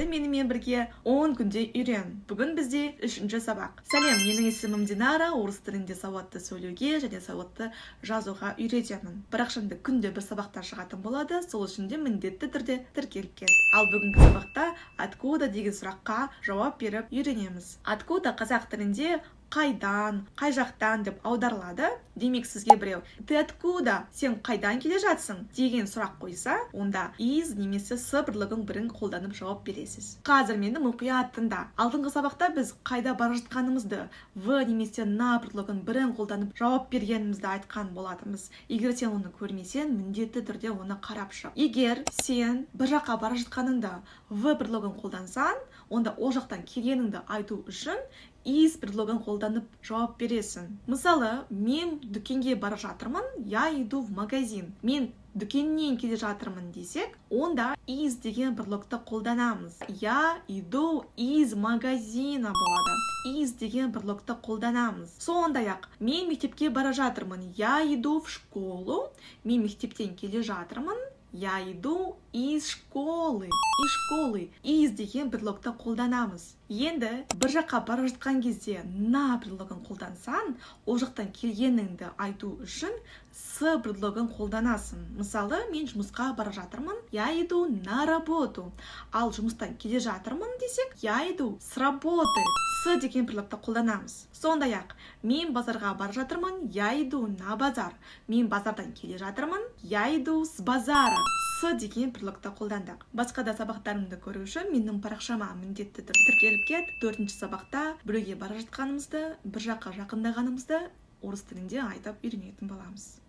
Тілді менімен бірге 10 күнде үйрен. Бүгін бізде үшінші сабақ. Сәлем, менің есімім Динара, орыс тілінде сауатты сөйлеуге және сауатты жазуға үйретемін. Парақшамда күнде бір сабақтар шығатын болады, сол үшін де міндетті түрде тіркеліп кет. Ал бүгінгі сабақта откуда деген сұраққа жауап беріп үйренеміз. Откуда қазақ тілінде қайдан, қай жақтан деп аударылады. Демек, сізге біреу «Ты откуда?» «Сен қайдан келе жатсың?» деген сұрақ қойса, онда из немесе с предлогын бірін қолданып жауап бересіз. Қазір мені мұқият тыңда. Алдыңғы сабақта біз қайда бара жатқанымызды в немесе на предлогын бірін қолданып жауап бергенімізді айтқан болатынбыз. Егер сен оны көрмесең, міндетті түрде оны қарап шық. Егер сен бір жаққа бара жатқаныңда в предлогын қолдансаң, онда ол жақтан келгеніңді айту үшін из предлогын қолданып жауап бересің. Мысалы, мен дүкенге бара жатырмын, я иду в магазин. Мен дүкеннен келе жатырмын десек, онда из деген предлогты қолданамыз. Я иду из магазина болады. Из деген предлогты қолданамыз. Сондай-ақ, мен мектепке бара жатырмын, я иду в школу. Мен мектептен келе жатырмын, я иду из школы. Из школы. Из деген предлогты қолданамыз. Енді бір жаққа бара жатқан кезде на предлогын қолдансаң, ол жақтан келгеніңді айту үшін с предлогын қолданасың. Мысалы, мен жұмысқа бара жатырмын, я иду на работу. Ал жұмыстан келе жатырмын десек, я иду с работы. С деген предлогты қолданамыз. Сондай-ақ, мен базарға бара жатырмын, я иду на базар. Мен базардан келе жатырмын, я иду с базара. С деген предлогты қолдандық. Басқа да сабақтарымды көру үшін менің парақшама міндетті түрде тіркеліп кет. Төртінші сабақта біреуге бара жатқанымызды, бір жаққа жақындағанымызды орыс тілінде айтып үйренетін боламыз.